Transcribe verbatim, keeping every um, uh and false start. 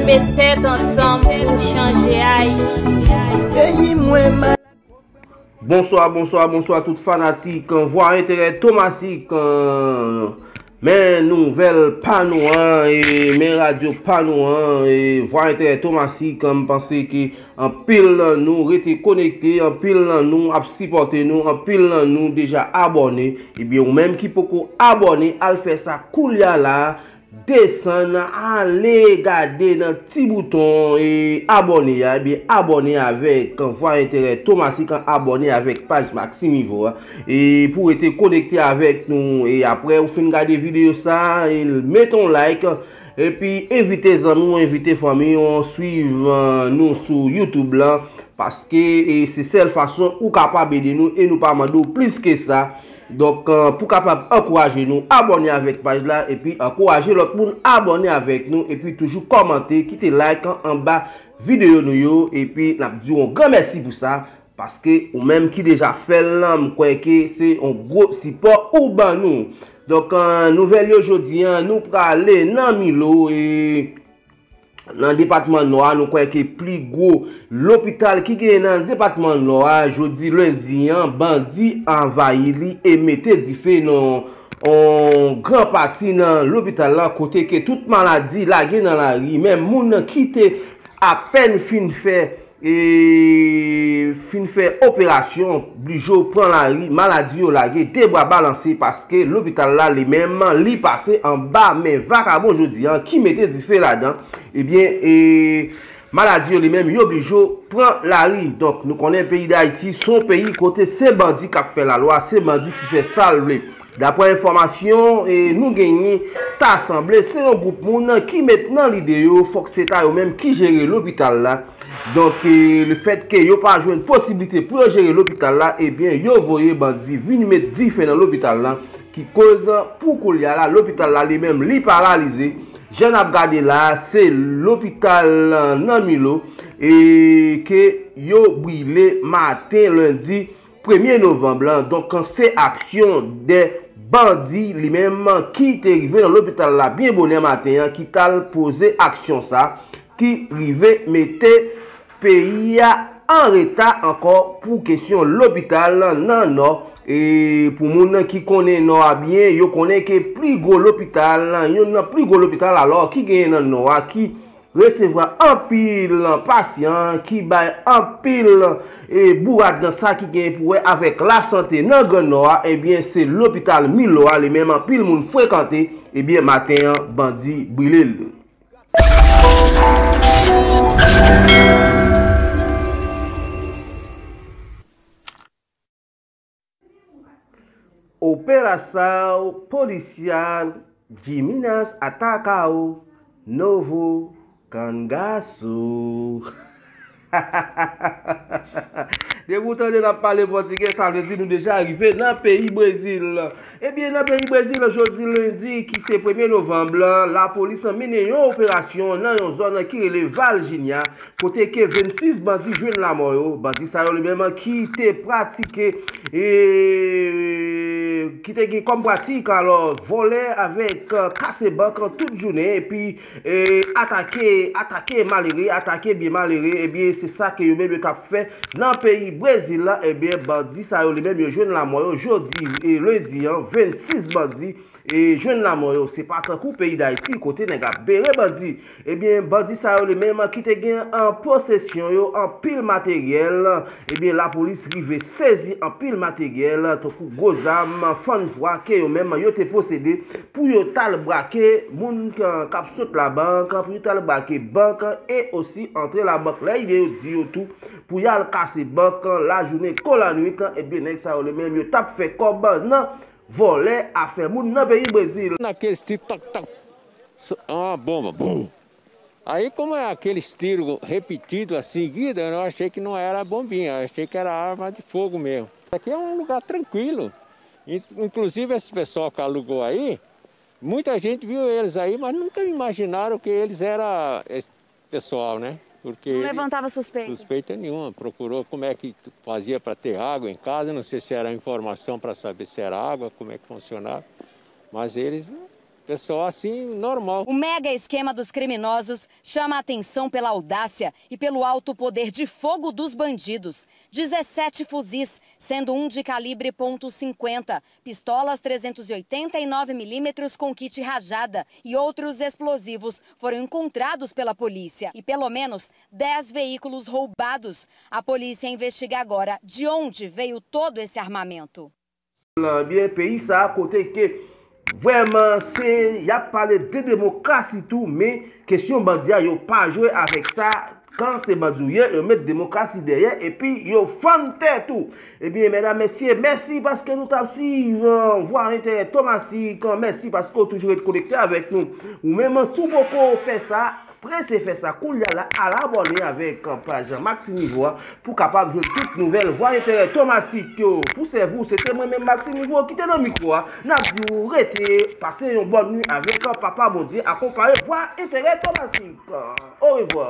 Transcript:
Met tèt ansanm pou chanje Ayiti. Peyi mwen malad. Bonswa, bonswa, bonswa tout fanatik, euh, Vwa Enterè Tomasik, euh, men nouvèl pa nou an, e men radyo pa nou an, e Vwa Enterè Tomasik, euh, m panse ke anpil nan nou rete konekte, anpil nan nou ap sipòte nou, anpil nan nou deja abòne. Ebyen, ou menm ki poko abòne, al fè sa koulye a la, desann, ale gade nan ti bouton e abòne a, ebyen, abòne avèk Vwa Enterè Tomasik, abòne avèk paj Maxime Ivo a, e pou rete konekte avèk nou, e apre ou fin gade videyo sa, e mete yon like, epi envite zanmi w, envite fanmi w, swiv, euh, nou sou YouTube la, paske, e se sèl fason ou kapab ede nou, e nou pa mande w plis ke sa. Donk, euh, pou kapab ankouraje nou, abòne avèk paj la, epi ankouraje lòt moun abòne avèk nou, epi toujou kòmante, kite like anba videyo nou yo, epi n ap di w yon gran mèsi pou sa, paske ou menm ki deja fè l lan, m kwè ke se yon gwo sipò ou ban nou. Donk, euh, nouvèl yo jodi an, nou prale nan Milo, e nan depatman Nò a, nou kwè ke pli gwo lopital ki genyen nan depatman Nò a, jodi lendi an, bandi anvayi li e mete dife nan yon gran pati nan lopital la, kote ke tout maladi lage nan lari, menm moun ki te apèn fin fè, e, fin fè operasyon, blijo pran lari, maladi yo lage de bra balanse, paske lopital la li menm li pase anba men vakabon jodi an ki mete dife ladan. Ebyen, e, maladi yo li menm yo blijo pran lari. Donk, nou konnen peyi Dayiti se yon peyi kote se bandi k ap fè lalwa, se bandi ki fè sa l vle. Daprè enfòmasyon, e, nou genyen, ta sanble se yon gwoup moun ki met nan lide yo, fòk se ta yo menm ki jere lopital la. Donk, e, lefètke yo pa jwenn posiblite pou yo jere lopital la, ebyen, yo voye bandi vin met dife nan lopital la, ki koz pou koulye a la, lopital la li menm li paralize. Jan n ap gade la, se lopital, e, nan Milo, e, ke yo brile maten lendi premye novanm lan. Donk, se aksyon de bandi li menm ki te rive nan lopital la byen bonè maten an, ki t al poze aksyon sa, ki rive mete peyi a an reta ankò pou kesyon lopital nan Nò. E pou moun ki konnen Nò a byen, yo konnen ke pli gwo lopital, youn nan pli gwo lopital alò ki genyen nan Nò a, ki resevwa anpil pasyan, ki bay anpil, e, bourad nan sa ki gen pou wè avèk lasante nan Gran Nò a, ebyen, se lopital Milo a, li menm anpil moun frekante, ebyen, maten an, bandi brile l. Operação policial de Minas atacou novo cangaço. Depi w tande n ap pale pòtigè, sa vle di nou deja rive nan peyi Brezil. Ebyen, nan peyi Brezil, jodi lendi, ki se premye novanm lan, lapolis mennen yon operasyon nan yon zòn ki rele Varginha, kote ke vennsis bandi jwenn lanmò yo. Bandi sa yo li menm ki te pratike, e, ki te gen kòm pratik, alò, vòlè avèk, e, kase bank tout jounen, epi, e, atake, atake malere, atake byen malere, ebyen, se sa ke yo menm yo t ap fè nan peyi Brezil la. Ebyen, bandi sa yo li menm yo jwenn lanmò yo jodi, e, lendi an, vennsis bandi, e, jwenn lanmò yo. Se pa tankou peyi Dayiti, kote nèg ap bere bandi. Ebyen, bandi sa yo li menm ki te gen an posesyon yo anpil materyèl. Ebyen, lapolis rive sezi anpil materyèl, tankou gwo zam, fann fwa ke yo menm yo te posede pou yo t al brake moun k-, k ap sot labank, pou yo t al brake bank e osi antre labank. Lè ide yo di yo tou pou y al kase bank lajounen kon lannuit, ebyen, nèg sa yo li menm yo t ap fè kòb nan vòlè afè moun nan peyi Brezil. Naquele estilo, toc, toc. Ah, bomba, bum. Aí, como é aquele estilo repetido, a seguida, eu achei que não era bombinha, eu achei que era arma de fogo mesmo. Aqui é um lugar tranquilo. In-, inclusive, esse pessoal que alugou aí, muita gente viu eles aí, mas nunca imaginaram que eles eram esse pessoal, né? Porque não ele levantava suspeita? Suspeita nenhuma. Procurou como é que fazia para ter água em casa, não sei se era informação para saber se era água, como é que funcionava, mas eles Pessoa assim, normal. O mega esquema dos criminosos chama a atenção pela audácia e pelo alto poder de fogo dos bandidos. Dezessete fuzis, sendo um de calibre ponto cinquenta, pistolas trezentos e oitenta e nove milímetros com kit rajada e outros explosivos foram encontrados pela polícia e pelo menos dez veículos roubados. A polícia investiga agora de onde veio todo esse armamento. Ebyen, peyi sa a kote ke vrèman se y ap pale de demokrasi tou, men kesyon bandi a yo pa jwe avèk sa. Kan se bandi w ye, yo met demokrasi dèyè epi yo fann tèt ou. Ebyen, medam, mesye, mèsi paske nou t ap swiv Vwa Enterè Tomasik. Mèsi paske w toujou ret konekte avèk nou. Ou menm, si w poko fè sa, prese fè sa koulye a la, al abòne avèk paj Maxi Nivo a pou kapab jwenn tout nouvèl Vwa Enterè Tomasik yo. Pou sèvi w, se te mwen menm Maxi Nivo ki te nan mikwo a. N ap di w rete, pase yon bòn nwi avèk Papa Bondye, akonpaye Vwa Enterè Tomasik. Orevwa.